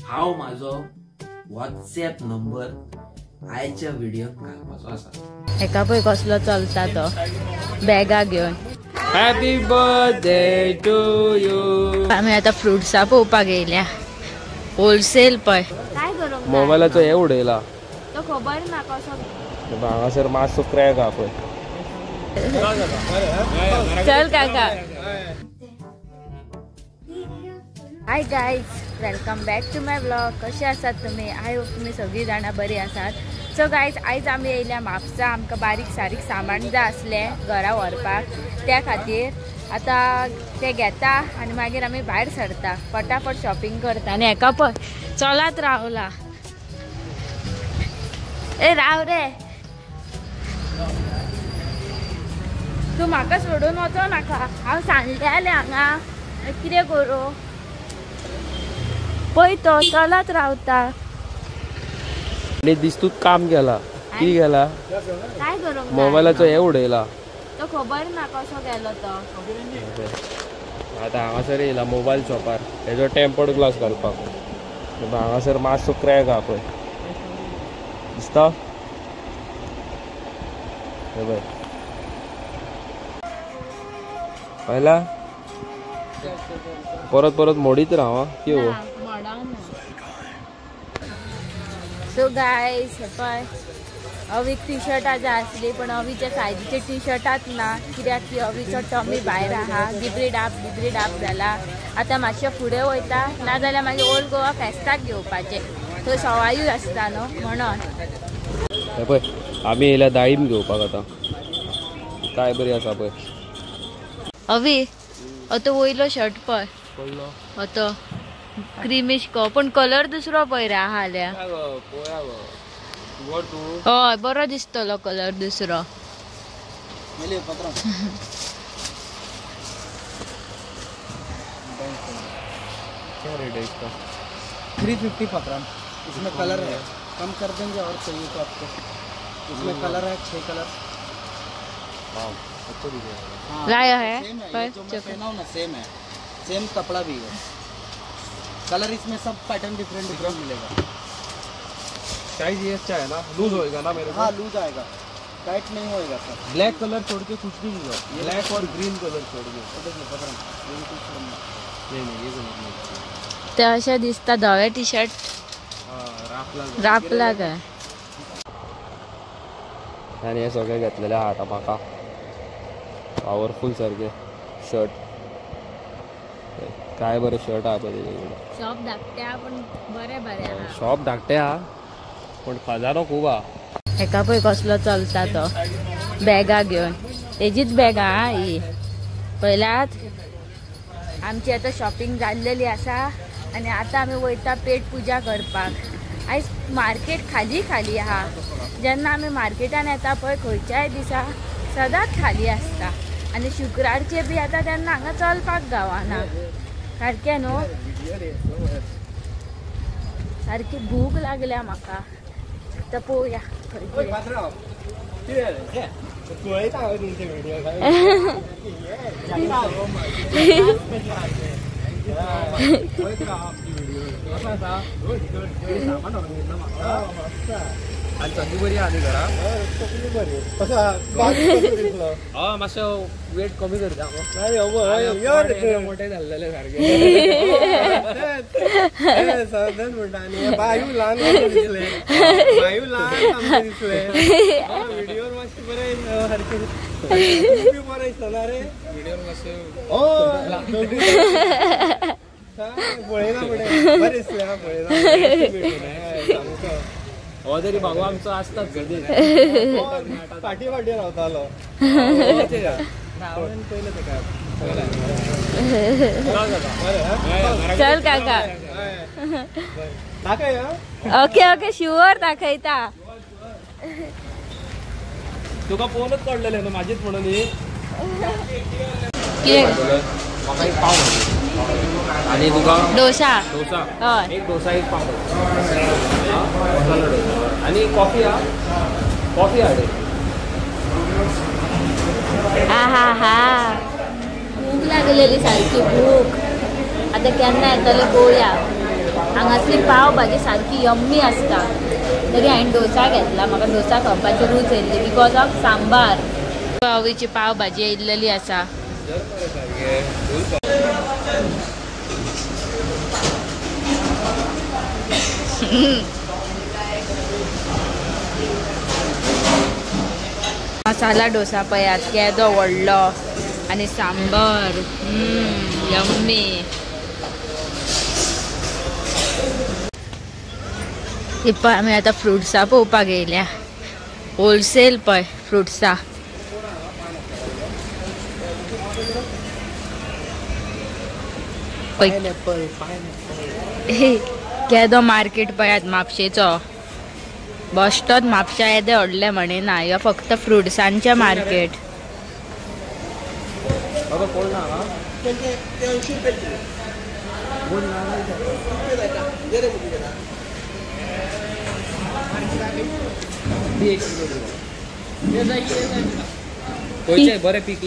हांव म्हाजो WhatsApp number आयच्या व्हिडियोन घालपाचो आसा. हेका पळय कसलो चलता तो बॅगा घेवन. Happy birthday to you. आमी आतां फ्रुट्सां पळोवपाक येयल्या होलसेल. पळय काय करूंक मोबायलाचो हे उडयला तो खबर ना कसो. हांगासर मातसो क्रॅक आहा पळय. चल काका. Hi guys, welcome back to my vlog. कशे आसात तुमी? I hope तुमी सगळीं जाणां बरी आसात. सो गायज, आयज आमी येयल्या म्हापसा. आमकां बारीक सारीक सामान जाय आसलें घरा व्हरपाक, त्या खातीर आतां तें घेता आनी मागीर आमी भायर सरता, फटाफट शॉपिंग करता. आनी हेका पळय चलात रावला. ए राव रे, तूं म्हाका सोडून वचो नाका. हांव सांगलें हांगा कितें करूं. पळय तो चलत रावता. आनी दिस्तूच काम केला. कितें केला? काय करूंक मोबायलाचो हे उडयला तो खबर ना कसो गेलो तो. आतां हांगासर येयला मोबायल शॉपार हेजो टेम्पर्ड ग्लास घालपाक. हांगासर मातसो क्रॅक आहा पळय, दिसता? हे पळय पळयला. परत परत मोडीत राव. कितें सो गायज, पळय अवीक टी शर्टां जाय आसली, पण अवीच्या सायजीचे टी शर्टात ना, कित्याक की अवीचो टॉमी भायर आहा. गिबरी डाब गिबरी डाब जाला. आतां मातशें फुडें वयता, नाजाल्यार मागीर ओल्ड गोवा फेस्ताक घेवपाचें, थंय सवायूय आसता न्हू म्हणून. हे पळय आमी येयल्या दाळीम घेवपाक. आतां काय बरी आसा पळय. अवी तो वयलो शर्ट पळय, तो क्रिमिश को, पण कलर दुसरो पळय रे आहा जाल्यार. हय बरो दिसतलो कलर दुसरो. क्या रेट है इसका? 350 पकड़ा. इसमें कलर है, कम कर देंगे और चाहिए तो आपको. इसमें कलर है 6 कलर. अच्छा दिखेगा. लाया है पर जो मैं पहना हूँ ना सेम है, सेम कपड़ा भी है. कलर इसमें सब पैटर्न डिफरेंट डिफरेंट मिलेगा. साइज ये अच्छा है ना? लूज होएगा ना मेरे को? हाँ लूज आएगा, टाइट नहीं होएगा सर. ब्लैक कलर छोड़ के कुछ भी नहीं हो. ब्लैक और ग्रीन कलर छोड़ के. देखिए पकड़ नहीं नहीं ये कलर नहीं. ते अशें दिसता धवे टी शर्ट रापला काय. आनी हे सगळे घेतलेले आहा आतां म्हाका पावरफूल सारके शर्ट. काय बरें शर्ट आहा पळय तेजे कडेन. शॉप धाकटे आहा पण बरें बरें आहा. शॉप धाकटे आहा पण खजानो खूब आहा. हेका पळय कसलो चलता तो बॅगा घेवन. तेजीच बॅग आहा ही. पळयलात आमची आतां शॉपिंग जाल्लेली आसा आनी आतां आमी वयता पेट पुजा करपाक. आयज मार्केट खाली खाली आहा. जेन्ना आमी मार्केटान येता पळय खंयच्याय दिसा सदांच खाली आसता. आनी शुक्रारचे बी आतां तेन्ना हांगा चलपाक गावना सारकें न्हू. सारकी भूक लागल्या म्हाका. आतां पळोवया खंय. आनी सगळी बरी आहा न्ही घरा? हय मातशें वेट कमी करता. मोठे जाल्लेले सारके. बायू ल्हान दिसले, बायू ल्हान दिसले व्हिडियोर मातशें बरें सारकें बरें दिसना रे व्हिडियोर मातशें. पळयना फुडें बरें दिसलें. पळयना हो तरी भाऊ आमचो आसताच सदींच फाटी फाटी रावतालो. पयलें तेका. चल काका. दाखय. ओके ओके शुअर दाखयता. तुका पळोवनच कळलेलें न्हू म्हाजीच म्हणून ही. म्हाका एक पाव आनी तुका डोसा. डोसा हय एक डोसा एक पाव मसाला डोसा आनी कॉफी आहा. कॉफी हाड. हा हा हा. भूक लागली. लागलेली सारकी भूक. आतां केन्ना येतले पळोवया. हांगासली पाव भाजी सारकी यम्मी आसता. तरी हांवें डोसा घेतला, म्हाका डोसा खावपाची रूच येयल्ली because of sambar. पावची पाव भाजी येयल्लेली आसा. मसाला डोसा पळयात केदो व्हडलो आनी सांबर यम्मी. ही पळय आमी आतां फ्रुट्सां पळोवपाक येयल्या. होलसेल पळय फ्रुट्सां. केदो मार्केट पळयात म्हापशेचो. बश्टोच म्हापशा येदे व्हडलें म्हणिना, ह्यो फक्त फ्रुट्सांचें मार्केट.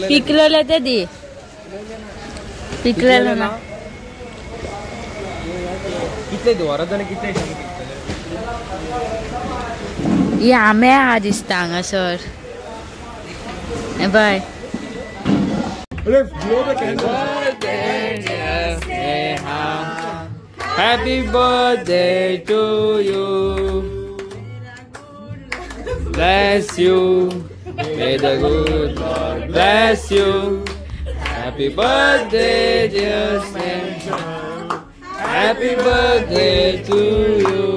पिकलेले ते दी, पिकलेले ना. कितले दवरत जाल्यार कितले ही आंबे आहा दिसता हांगासर. बाय. Happy birthday to you. Bless you. May the good Lord bless you. Happy birthday, dear Sneha. Happy birthday to you.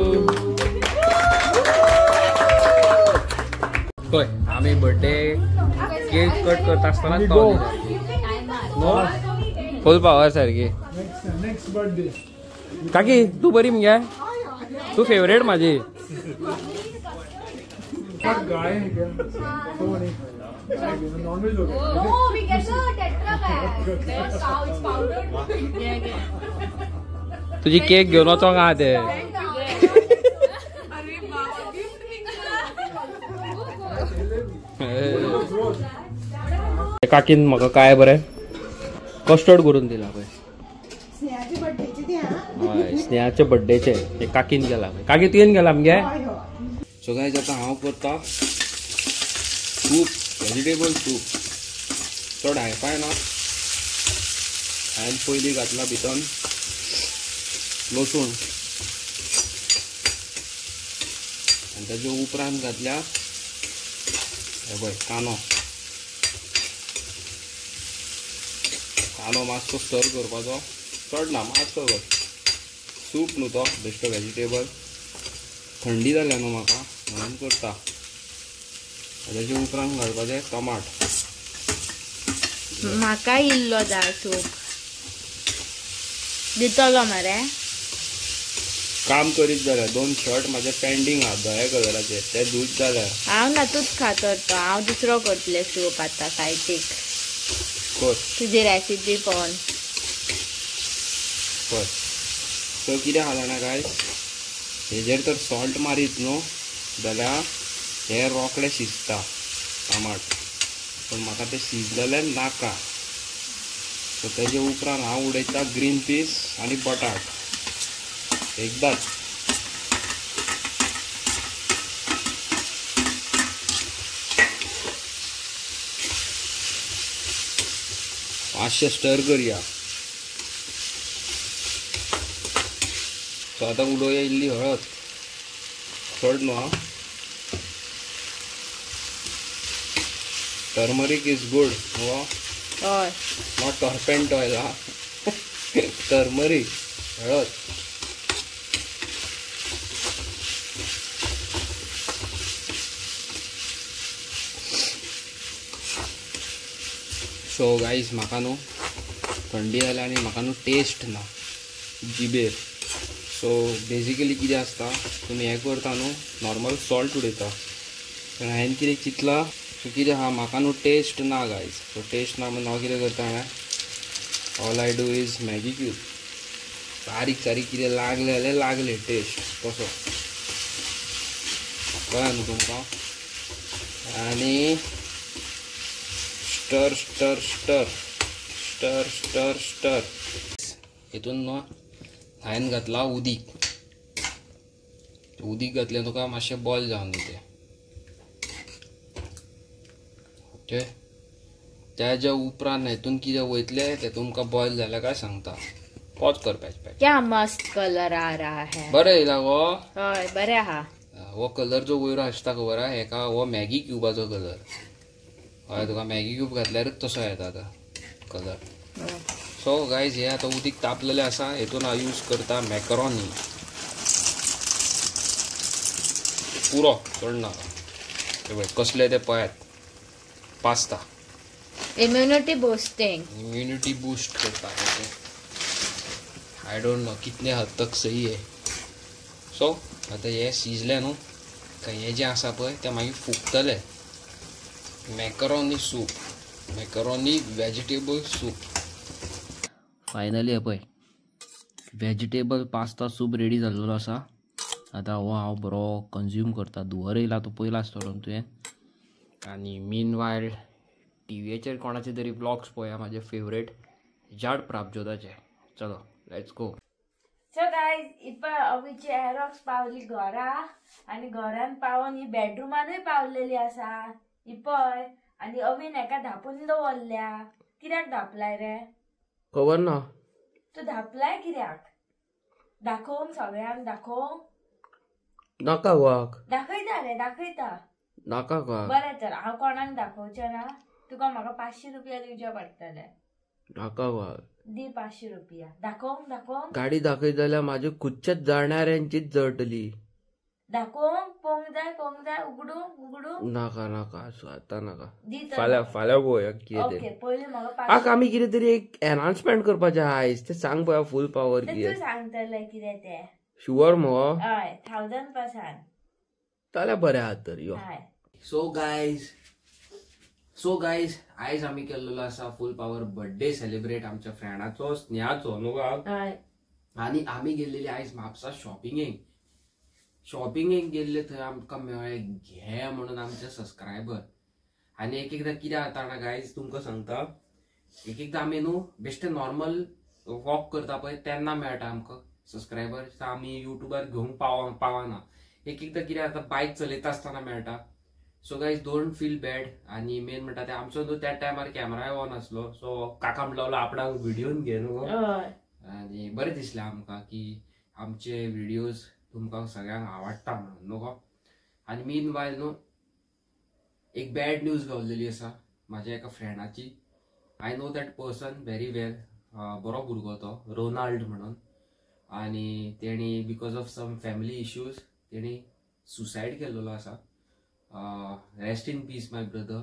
पळय आमी बर्थडे केक कट करता आसतना फूल पावर सारकी. काकी तूं बरी मगे, तूं फेवरेट म्हाजी. तुजी केक घेवन वचोंक आहा ते. काकीन म्हाका काय बरें कस्टर्ड करून दिला पळय. हय, स्नेहाचे बड्डेचे हे काकीन केला. काकी तुवें केला मगे. सो गायज आतां हांव करता सूप, वेजिटेबल सूप. चड हायफाय ना. हांवें पयलीं घातला भितर लसूण आनी ताजे उपरांत घातल्या हे पळय कांदो. कांदो मातसो स्टर करपाचो, चड ना मातसो कर. सूप न्हू तो, बेश्टो वेजिटेबल. थंडी जाल्या न्हू म्हाका म्हणून करता. ताजे उपरांत घालपाचें टमाट. म्हाका इल्लो जाय सूप दितलो मरे. काम करीत जाल्यार दोन शर्ट म्हाजे पेंडींग आहा धव्या कलराचे, ते धूत जाल्यार हांव ना तूंच खातो तो. हांव दुसरो करतलें सूप आतां सायटीक कर तुजी रेसिपी पळोवन कर. सो कितें आहा जाणा गायज, हेजेर तर सॉल्ट मारीत न्हू जाल्यार हे रोखडे शिजता टमाट, पूण म्हाका ते शिजलेलें नाका. सो तेजे उपरांत हांव उडयता ग्रीन पीस आनी बटाट एकदाच. मातशें स्टर करया. सो आतां उडोवया इल्ली हळद, चड न्हू. टर्मरीक is good हो, not टर्पेंट ऑयल. हा, टर्मरीक हळद. सो गायज म्हाका न्हू थंडी जाल्या आनी म्हाका न्हू टेस्ट ना जिबेर. सो बेजिकली कितें आसता, तुमी हें करता न्हू नॉर्मल सॉल्ट उडयता, पूण हांवें कितें चिंतलां, सो कितें आहा म्हाका न्हू टेस्ट ना गायज. सो टेस्ट ना म्हणून हांव कितें करता जाणा, all I do is Maggi cube. बारीक सारीक कितें लागलें जाल्यार लागलें टेस्ट तसो, कळ्ळें न्हू तुमकां. आनी stir stir stir Stir stir stir. हितून न्हू हांवें घातला उदीक. उदीक घातलें तुका मातशें बॉयल जावन दी तें. ओके, त्याच्या उपरांत हेतून कितें वयतलें तें तुमकां बॉयल जालें काय सांगता. पॉज कर पॅच पॅच. क्या मस्त कलर आ रहा है. बरें येयला गो. हय बरें आहा. हो कलर जो वयर आसता खबर आहा हेका, हो मॅगी क्युबाचो कलर. हय, तुका मॅगी क्यूब घातल्यारूच तसो येता आतां कलर. सो गायज, हे आतां उदीक तापलेलें आसा, हेतून हांव यूज करता मॅकरोनी. पुरो चड नाका. हे पळय कसले ते पळयात, pasta. Immunity boosting. Immunity boost करता. I don't know कितने हद तक सही है. सो आतां हे शिजलें न्हू, काय हें जें आसा पळय तें मागीर फुगतलें. Macaroni soup, macaroni vegetable soup. Finally पळय व्हेजिटेबल पास्ता सूप रेडी जाल्लो आसा. आतां हो हांव बरो कंज्यूम करता. धुंवर येयला तो पयला आसतलो तुवें. आनी मीन वायल टीव्हीचेर कोणाचे तरी ब्लॉग्स पळया, म्हाजे फेवरेट जाड प्रापजोताचे. चलो let's go. So guys, इपय अवीची एरोक्स पावली घरा आनी घरान पावोन ही बेडरुमानूय पावलेली आसा इपय. आनी अवीन हेका धापून दवरल्या. कित्याक धापलाय रे? खबर ना. तूं धापलाय कित्याक? दाखोवंक सगळ्यांक दाखोवंक नाका वाक. दाखयता रे, दाखयता. नाका वाक. बरें तर हांव कोणाक दाखोवचें ना. तुका म्हाका 500 रुपया दिवचे पडटले. नाका वाक. दी 500 रुपया. दाखोवंक दाखोवंक गाडी दाखयत जाल्यार म्हाजे खुदच्याच जाणाऱ्यांचीच जळटली. दाखोवंक पोवंक जाय, पोवंक जाय. उगडूंक उगडूंक नाका नाका, आतां नाका. दी फाल्यां फाल्यां पळोवया कितें ओके, पयलीं म्हाका आक आमी कितें तरी एक एनाउन्समेंट करपाचें आयज, तें सांग पळोवया. फूल पावर कितें तूं सांगतलें कितें तें? शुअर मगो? हय, 1000%. जाल्यार बरें आहा तर यो. सो गायज, सो गायज, आयज आमी केल्लो आसा फूल पावर बर्थडे सेलिब्रेट आमच्या फ्रेंडाचो स्नेहाचो न्हू गा. आनी आमी गेल्लेली आयज म्हापसा शॉपिंगेक. शॉपिंगेक गेल्ले थंय आमकां मेळ्ळे घे म्हणून आमचे सबस्क्रायबर. आनी एक एकदां कितें जाता ना गायज, तुमकां सांगता, एक एकदां आमी न्हू बेश्टे नॉर्मल वॉक करता पळय तेन्ना मेळटा आमकां सबस्क्रायबर. आमी युट्यूबार घेवंक पावना. एक एकदां कितें जाता, बायक चलयता आसतना मेळटा. So guys, don't feel bad. आनी मेन म्हणटा ते आमचो न्हू त्या टायमार कॅमेराय ऑन आसलो. सो काका म्हणलो आपणाक व्हिडियोन घे न्हू. आनी बरें दिसलें आमकां की आमचे व्हिडियोज तुमकां सगळ्यांक आवडटा म्हणून न्हू गो. आनी मीन वायल न्हू एक बॅड न्यूज गावलेली आसा म्हाज्या एका फ्रेंडाची. I know that person very well. बरो भुरगो तो, रोनाल्ड म्हणून. आनी तेणी because of some family issues तेणी सुसायड केल्लो आसा. Rest in peace my brother.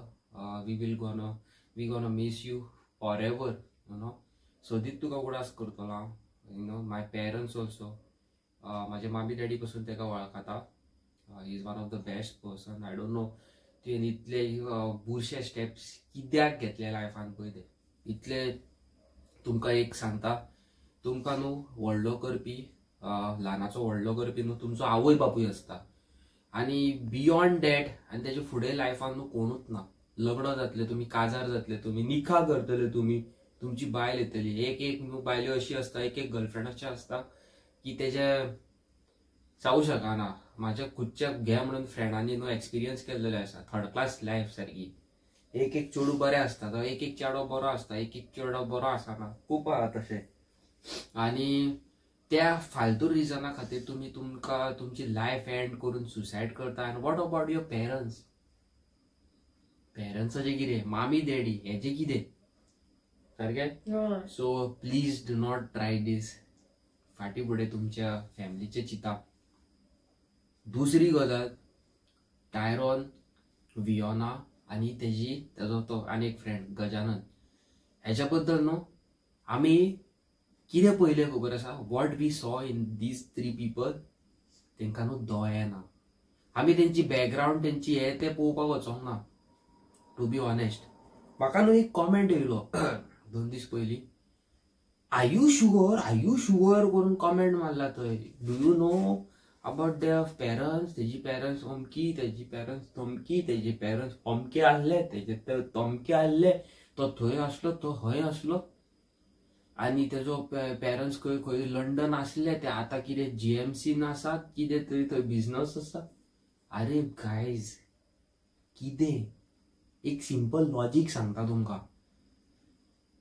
We gonna miss you forever, you know. सदींच तुका उगडास करतलो हांव, you know. My parents also, म्हाजे मामी डॅडी पसून तेका वळखता. He is one of the best person. I don't know तुवें इतले बुरशे स्टेप्स कित्याक घेतले लायफान पळय ते. इतले तुमकां एक सांगता, तुमकां न्हू व्हडलो करपी, ल्हानाचो व्हडलो करपी न्हू तुमचो आवय बापूय आसता. आनी बियोंड that आनी तेजे फुडें लायफान न्हू कोणूच ना. लग्न जातले तुमी, काजार जातले तुमी, निखा करतले तुमी, तुमची बायल येतली. एक एक न्हू बायल्यो अशी आसता, एक एक गर्लफ्रेंड अशें आसता की तेजे जावं शकना. म्हाज्या खुदच्या घे म्हणून फ्रेंडांनी न्हू एक्सपिरियन्स केल्लेले आसा. थर्ड क्लास लायफ सारकी. एक एक चेडूं बरें आसता, तो एक एक चेडो बरो आसता, एक एक चेडो बरो आसना, खूब आहा तशें. आनी त्या फालतू रिजना खातीर तुमी तुमकां तुमची लायफ एंड करून सुसायड करता. आनी what about your parents? पेरंट्साचें कितें, मामी डॅडी हेजें कितें सारकें. So please do not try this. फाटीं फुडें तुमच्या फॅमिलीचें चिंता. दुसरी गजाल, टायरॉन वियोना आनी तेजी तेजो तो आनी एक फ्रेंड गजानन, हेच्या बद्दल न्हू आमी कितें पयलें खबर आसा. What we saw in these three people, तेंकां न्हू दोळे ना. आमी तेंची बॅकग्रावंड तेंची हे ते पळोवपाक वचोंक ना, टू बी ऑनेस्ट. म्हाका न्हू एक कॉमेंट येयलो 2 दीस पयलीं, are you sure, are you sure करून कॉमेंट मारला थंय. Do you know about their parents? तेजी पेरंट्स अमकी, तेजी पेरंट्स तमकी, तेजे पेरंट्स अमके आहले, तेजे तमके आहले, तो थंय आसलो, तो हय आसलो. आनी तेजो पेरंट्स खंय खंय लंडन आसले ते आतां कितें GMC आसात कितें तरी थंय बिजनस आसा. अरे गायज कितें एक सिंपल लॉजीक सांगता तुमकां.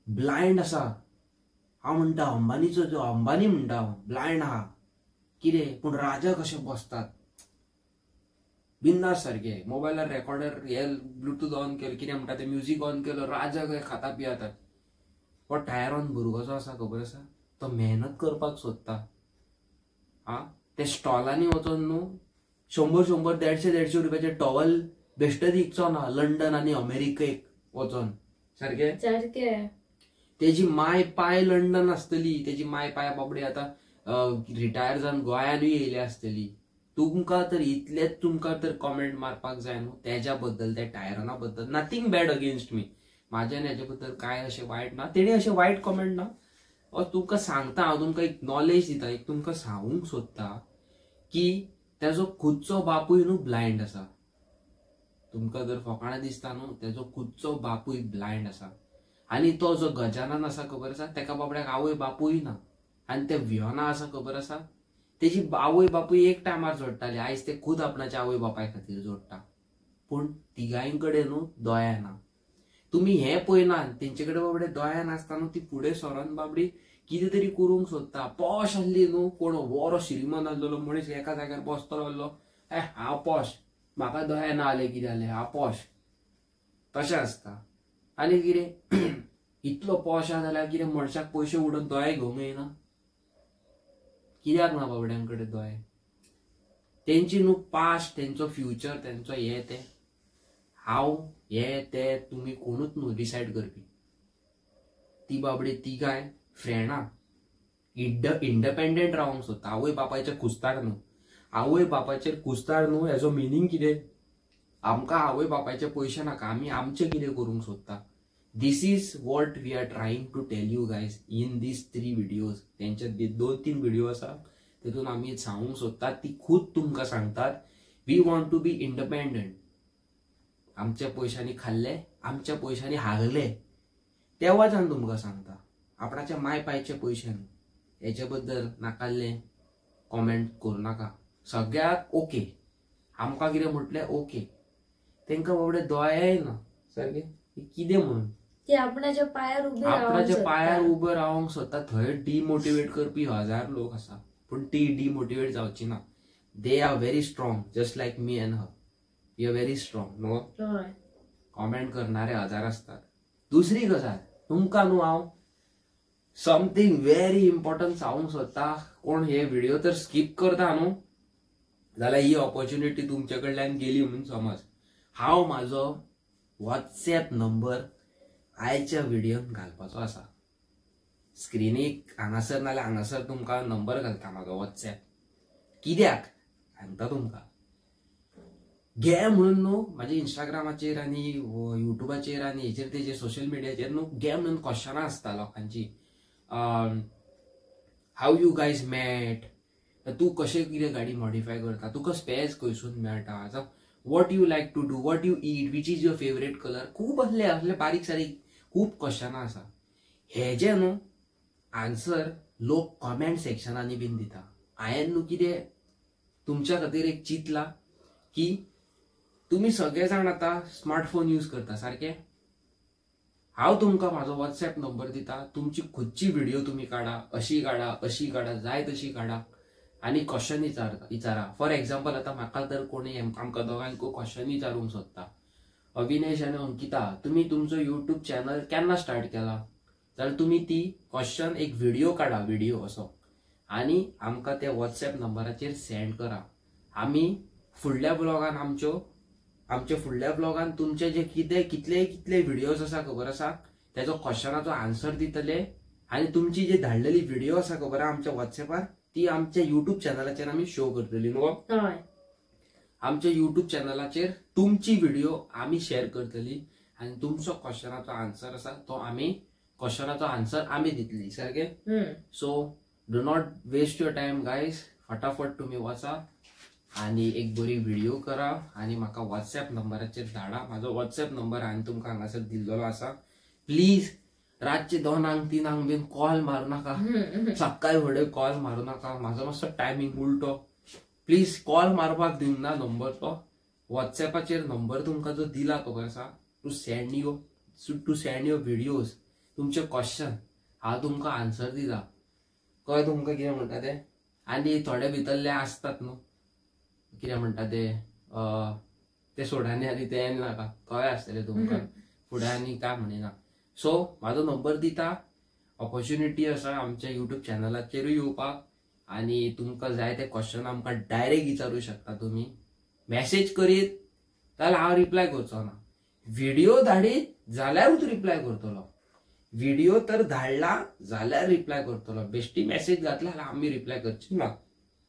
ब्लायंड आसा हांव म्हणटा अंबानीचो जो अंबानी म्हणटा हांव ब्लायंड आहा कितें पूण राजा कशे बसतात बिंदास सारके मोबायलार रेकॉर्डर हे ब्लुटूथ ऑन केलो कितें म्हणटा ते म्युजीक ऑन केलो राजा कशे खाता पियेतात. हो टायरोन भुरगो जो आसा खबर आसा तो मेहनत करपाक सोदता. आं ते स्टॉलांनी वचोन न्हू 100-100 150-150 रुपयाचे टॉवल बेश्टे विकचो ना लंडन आनी अमेरिकेक वचोन सारके सारके. तेजी माय पाय लंडन आसतली तेजी माय पाय बाबडी आतां रिटायर जावन गोंयानूय येयल्या आसतली. तुमकां तर इतलेच तुमकां तर कॉमेंट मारपाक जाय न्हू तेज्या बद्दल त्या टायरना बद्दल. नथींग बॅड अगेन्स्ट मी म्हाज्यान हेजे बद्दल कांय अशें वायट ना तेणी अशें वायट कॉमेंट ना. तुमकां सांगता हांव तुमकां एक नॉलेज दिता एक तुमकां सांगूंक सोदता की तेजो खुदचो बापूय न्हू ब्लायंड आसा. तुमकां जर फकाणां दिसता न्हू तेजो खुदचो बापूय ब्लायंड आसा आनी तो जो गजानन आसा खबर आसा तेका बाबड्याक आवय बापूय ना आनी ते वियोना आसा खबर आसा तेजी आवय बापूय एक टायमार जोडटाली आयज ते खुद आपणाच्या आवय बापाय खातीर जोडटा पूण तिगांय कडेन न्हू दोया ना. तुमी हें पळयनात तेंचे कडेन बाबडे दोया नासता न्हू ती फुडें सरोन बाबडी कितें तरी करूंक सोदता. पॉश आसली न्हू कोण बरो श्रीमंत आसलेलो मनीस एका जाग्यार बसतलो आसलो ए हांव पॉश म्हाका दोया ना जालें कितें जालें हांव पॉश तशें आसता. आनी कितें इतलो पॉश आसा जाल्यार कितें मनशाक पयशे उडोवन दोळे घेवंक येना कित्याक ना बाबड्यां कडेन दोळे. तेंची न्हू पास्ट तेंचो फ्युचर तेंचो हे ते हांव हे ते तुमी कोणूच न्हू डिसायड करपी. ती बाबडी तिगांय फ्रेंडां इंडिपेंडंट रावंक सोदता आवय बापायच्या कुस्तार न्हू. आवय बापायचेर कुस्तार न्हू हेजो मिनींग कितें आमकां आवय बापायचे पयशे नाका आमी आमचें कितें करूंक सोदता. This is what we are trying to tell you guys in these 3 videos. तेंचे 2-3 व्हिडिओ आसा तेतून आमी सांगूंक सोदतात ती खूद तुमकां सांगतात we want to be independent. आमच्या पयशांनी खाल्ले आमच्या पयशांनी हागले तेवाच्यान तुमकां सांगता आपणाच्या माय पायचे पयशे न्हू. हेचे बद्दल नाकाल्ले कॉमेंट करूं नाका. सगळ्याक ओके आमकां कितें म्हटलें ओके तेंकां बाबडे दोळेय ना सारके कितें म्हणून ते आपणाच्या पायार उबे आपणाच्या पायार उबे रावंक सोदता. थंय डिमोटिवेट करपी हजार लोक आसा पूण ती डिमोटिवेट जावची ना. They are very strong just like me and her we are very strong न्हू. कॉमेंट करणारे हजार आसतात. दुसरी गजाल तुमकां न्हू हांव समथींग व्हेरी इम्पॉर्टंट सांगूंक सोदता. कोण हे व्हिडिओ तर स्कीप करता न्हू जाल्यार ही ऑपॉर्च्युनिटी तुमचे कडल्यान गेली म्हणून समज. हांव म्हाजो वॉट्सएप नंबर आयच्या व्हिडियोन घालपाचो आसा. स्क्रिनीक हांगासर नाल्यार हांगासर तुमकां नंबर घालता म्हाजो वॉट्सएप. कित्याक सांगता तुमकां घे म्हणून न्हू म्हाज्या इंस्टाग्रामाचेर आनी युट्यूबाचेर आनी हेचेर तेजेर सोशल मिडियाचेर न्हू घे म्हणून क्वेश्चनां आसता लोकांची. How you guys mat, तूं कशें कितें गाडी मॉडिफाय करता, तुका स्पेस खंयसून मेळटा, what you like to do, what you eat, which is your favourite colour, खूब असले असले बारीक सारीक खूब क्वेश्चनां आसा. हेजे न्हू आन्सर लोक कॉमेंट सेक्शनांनी बीन दिता. हांवें न्हू कितें तुमच्या खातीर एक चिंतलां की तुमी सगळे जाण आतां स्मार्टफोन यूज करता सारकें. हांव तुमकां म्हाजो वॉट्सएप नंबर दिता, तुमची खुदची व्हिडिओ तुमी काडा, अशी काडा अशी काडा जाय तशी काडा आनी क्वेश्चन विचारा. फॉर एग्जाम्पल आतां म्हाका तर कोणी आमकां दोगांक क्वेश्चन विचारूंक सोदता, अविनेश आनी अंकिता तुमी तुमचो युट्यूब चॅनल केन्ना स्टार्ट केला जाल्यार तुमी ती क्वेश्चन एक व्हिडिओ काडा, व्हिडिओ असो आनी आमकां त्या वॉट्सएप नंबराचेर सेंड करा. आमी फुडल्या ब्लॉगान आमच्या फुडल्या ब्लॉगान तुमचे जे कितें कितले कितले व्हिडियोज आसा खबर आसा तेजो क्वेश्चनाचो आन्सर दितले आनी तुमची जी धाडलेली व्हिडिओ आसा खबर आसा आमच्या वॉट्सएपार ती आमच्या युट्यूब चॅनलाचेर आमी शो करतली न्हू. आमच्या युट्यूब चॅनलाचेर तुमची व्हिडिओ आमी शेअर करतली आनी तुमचो क्वेश्चनाचो आन्सर आसा तो आमी क्वेश्चनाचो आन्सर आमी दितली सारकें. So do not waste your time guys, फटाफट तुमी वचा आनी एक बरी व्हिडिओ करा आनी म्हाका वॉट्सएप नंबराचेर धाडा. म्हाजो वॉट्सएप नंबर हांवें तुमकां हांगासर दिल्लो आसा. प्लीज रातचे 2-3 बीन कॉल मारू नाका, सकाळी फुडें कॉल मारू नाका. म्हाजो मातसो टायमींग उलटो. प्लीज कॉल मारपाक दिवंक ना नंबर तो. वॉट्सॅपाचेर नंबर तुमकां जो दिला खबर आसा, to send your videos, तुमचे क्वेश्चन हांव तुमकां आन्सर दिता. कळ्ळें तुमकां कितें म्हणटा तें? आनी थोडे भितरले आसतात न्हू कितें म्हणटा ते, ते सोडानी आनी ते नाका, कळ्ळें आसतलें तुमकां फुडें आनी काय म्हणिना. सो म्हाजो नंबर दिता, ऑपॉर्च्युनिटी आसा आमच्या युट्यूब चॅनलाचेरूय येवपाक आनी तुमकां जाय ते क्वेश्चन आमकां डायरेक्ट विचारूं शकता. तुमी मॅसेज करीत जाल्यार हांव रिप्लाय करचो ना, व्हिडिओ धाडीत जाल्यारूच रिप्लाय करतलो. व्हिडिओ तर धाडला जाल्यार रिप्लाय करतलो, बेश्टी मॅसेज घातला जाल्यार आमी रिप्लाय करची ना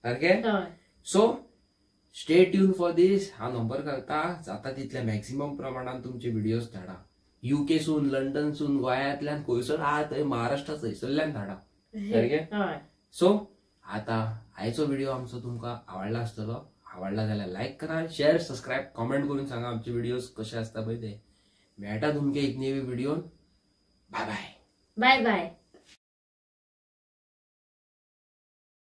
सारकें. So stay tune for this. हांव नंबर घालता, जाता तितल्या मॅक्सिमम प्रमाणान तुमचे व्हिडिओज धाडा. युके सून, लंडन सून, गोंयांतल्यान खंयसर आहा थंय महाराष्ट्रा थंयसरल्यान धाडा सारकें. सो आतां आयचो व्हिडिओ आमचो तुमकां आवडला आसतलो. आवडला जाल्यार लायक करा, शेअर, सबस्क्रायब, कमेंट करून सांगा आमचे व्हिडिओज कशे आसता पळय ते. मेळटा तुमकां एक नवी व्हिडिओन. Bye bye. Bye bye.